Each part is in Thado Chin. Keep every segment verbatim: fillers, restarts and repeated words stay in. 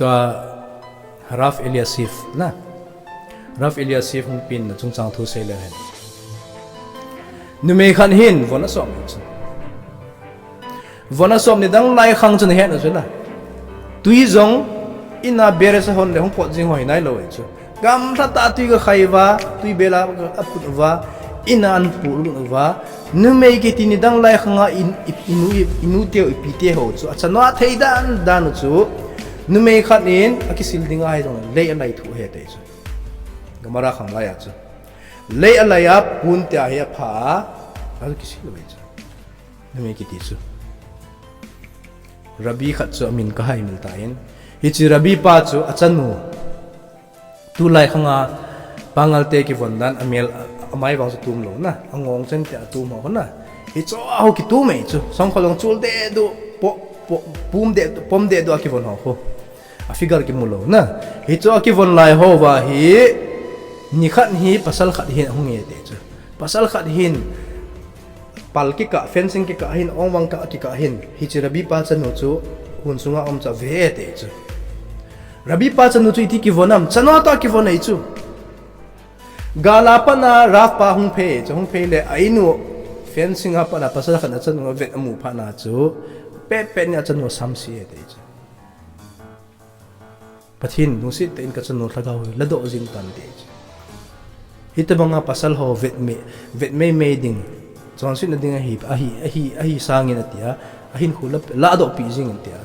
Tua Rav Eliashiv na. Rav Eliashiv hung pen na chungchang thu sei le hen. Numei khat hin von asop ni chu. Von asop ni dang lai khang chu nahet na chu na. Tui jong in a beres a hon le hung pot jing ho hi nailou e chu. Gamlha tah tui ga khai uva, tui bela aput uva, in a an pu lut uva. Numei kiti ni dang lai khang a in, i, inu, i, inu teu ipi te ho chu. Achanu a thei dan dan u chu. Numei khat in akisil ding ahi jong lei alai thu ahi te chu. Gemara khang lai a chu. Lei alai a pun te ahi apha a. Akisil uve chu. Numei kiti chu. Rabbi khat chu amin ka hai mil ta in. Hiche Rabbi pa chu achanu. Tulai khang a pangal te kivon dan amel a, amai vang chu tum lou na. Angong chen te atum ho na. Hicho a ho kitum e chu. Songkho long chul de du po, po, pum de du, pom de du akivon ho khu. A figure kimu lou na. Hicho a kivon lai ho va hi, ni khat hi pasal khat hin ahung e te chu. Pasal khat hin pal kikah, fencing kikah hin, ong vang kah kikah hin, hiche Rabbi pa chanu chu hun sunga um chu ave e te chu. Rabbi pa chanu chu iti kivon am, chanu a toh kivon e chu. Gal a pat na Rav pa hung phei chu, hung phei le a inu fencing a pat na pasal khat na chanu avet amu phat na chu, pet pet ni a chanu asamse e te chu. Pathen lungset tah in ka chanu lhagao hi ladoh jing tan te chu. Hitobang a pasal ho vet me, vet mei mei ding, chonsetna ding ahi, ahi, ahi, ahi sangin atia, ahin khu la, ladoh pi jing in tia.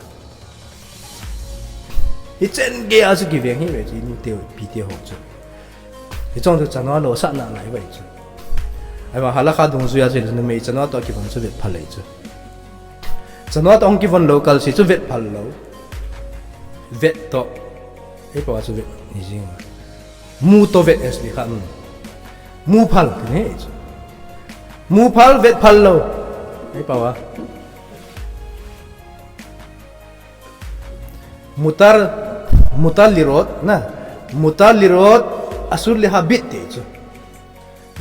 Hichen gei a chu kiveng hi ve chu, inu teu ipi te ho chu. Hichong chu chanu a losah nalai uve chu. Ahivang halakha dungjuia chu numei chanu a toh kivon chu vet phal e chu. Chanu a toh hung kivon lou kal se chu vet phal lou. Vet toh. Ei pao a chu vet ni jing. Mu toh vet es li kha. Mu phal ti ni chu. Mu phal vet phal lou. Ei pao a. Mutar, mutar lirot na. Mutar lirot asur lehabit te chu.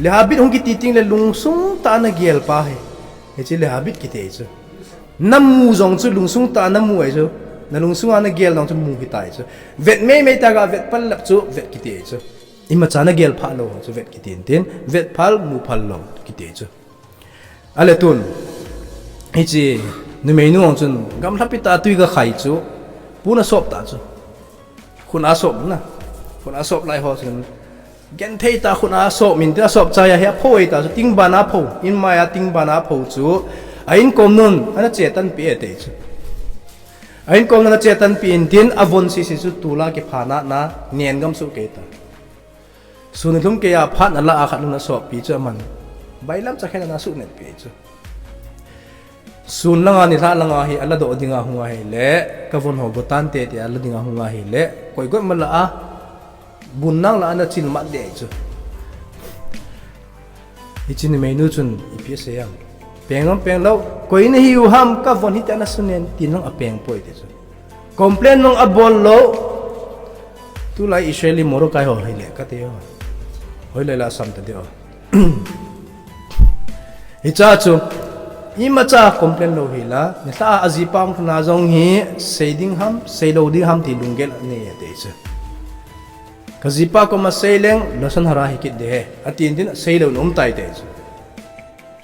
Lehabit hung kiti ting le lungsung tah a nagel pa hi. Hiche lehabit kiti chu. Namu jong chu lungsung tah a namu e chu. Na lungsung a nagel jong chu mu kiti chu. Vet mei mei tah a vet phal lap chu vet kiti chu. Imacha nagel phah lou chu vet kiti tin. Vet phal mu phal lou kiti chu. Ale tun. Hiche numei nu jong chun gamlhapi tah a tui ga khai chu. Pun asop ta chu. Khun asop na. Khun asop lai ho chun. Genthei tah a khun asop min tin asop chai a hi apho e ta chu. Ting ban a apho. In mai a ting ban a apho chu. A inkom nun ana chetan pi e te chu. A inkom nun ana chetan pi in tin avon sisi chu tula kipha na na nen gam su ke ta. Sun lum kei a phat na la a khat nun asop pi chu aman. Bailam cha khen ana su net pi chu. Sun langa nilhah langa hi aladoh dinga hung ahile, ka von ho gotan te te ala dinga hung ahile, koi got ma la a, bun nang la ana chil mat de chu. Hiche numei nu chun ipi asei am. Peng am peng lou, koi nahi u ham ka von hi te ana sunen tin lang apeng poi te chu. Complain nung abol lou. Tulai Israeli Morokai ho hile kati ho. Hoilai la sam ta de ho. Hicha chu. Imacha complain lou hila. Nilhah a ajipa um khana jong hi sei ding ham, sei lou ding ham ti lunggel anei e te chu. Ka jipa koma sei leng, lashon hara hi kit de he. Atin tin sei lou na um tai te chu.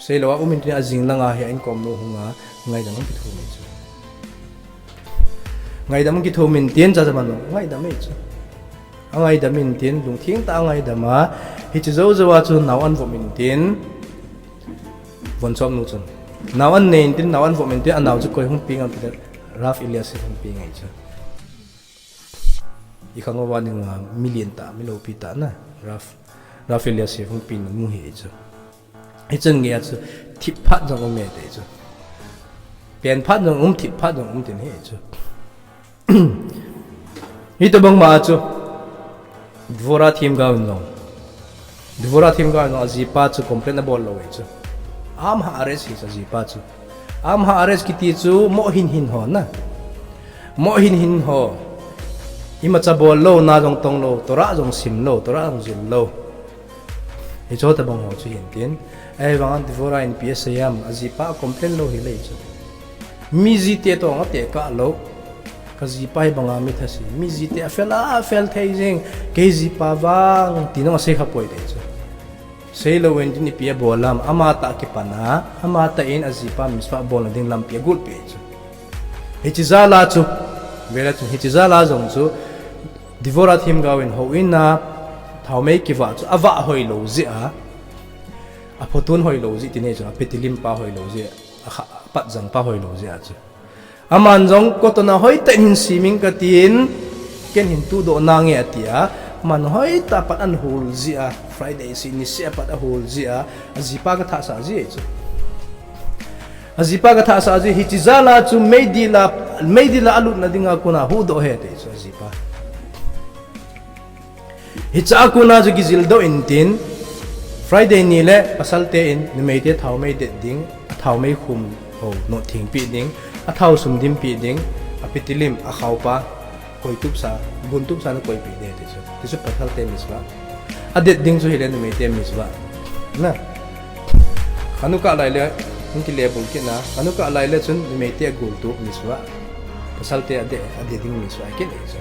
Sei lou a um in tin ajing langa hi a inkom nu hunga ngaidam hung kithum in chu. Ngaidam hung kithum in tin cha cha man ngaidam e chu. Angaidam in tin lungthim tah a ngaidam a hiche jou jou a chu nao an vom in tin von chom nu chun. Nao an nei in tin nao an vom in tin anao chu koi hung peng am ti le Rav Eliashiv hung peng e chu. I khang uva ding a million tah, mi loupi tah na. Rav, Rav Eliashiv hung peng nu hi chu. Hichun nge a chu thip phat jong um e te chu. Pen phat jong um, thip phat jong um tin hi chu. Hitobang ma chu. Dvora themgao in jong. Dvora themgao in jong ajipa chu complain abol lou e chu. Am ha'aretz hi chu ajipa chu. Am ha'aretz kiti chu mo hin hin ho na. Mo hin hin ho. Imacha bol lou, na jong tong lou, Torah jong sim lou, Torah jong jil lou. Hiche tobang ho chu hin tin. Ahivang a Dvora in ipi asei am, ajipa complain lou hi le chu. Mi ji te toh anga tekah lou. Kajipa hi banga mi thase, mi jite afel a, afel thei jing, kei jipa vang, ti nong asei khapoi te chu. Seilou in tin ipi abol ham, ama tah kipana, ama tah in ajipa mitzvah bolna ding lampi agulpeh chu. Hiche jala chu, vele chun hiche jala jong chu, Dvorah themgao in houin a, thaomei kivah chu, avah hoilou jeh a, aphotun hoilou jeh ti nei chu, apitilim pa hoilou jeh, akha-, apatjang pa hoilou jeh a chu. Aman jong kotona hoitah in hin simin katin, ken hin tuhdoh nange atia, aman hoitah pat ahin hol jeh a, Friday seh niseh a pat ahol jeh a, ajipa agathahsah ji chu. Ajipa agathahsah ji, hiche jala chu meidil a, meidil a alutna dinga kona huhdoh hite chu ajipa. Hiche a kona chu kijildoh intin, Friday nile pasalte in numeite thaomei det ding, athaomei khum ho nothingpeh ding, athao sum dimpeh ding, apitilim, akhaopa, koitupsa, guntupsa nakoipeh ding ti chu. Ti chu pasalte mitzvah. Adet ding chu hile numeite mitzvah. Na. Chanukah laile, hung kile bul kitna, Chanukah laile chun numeite agultup mitzvah. Pasalte ade, ade ding mitzvah kit chu.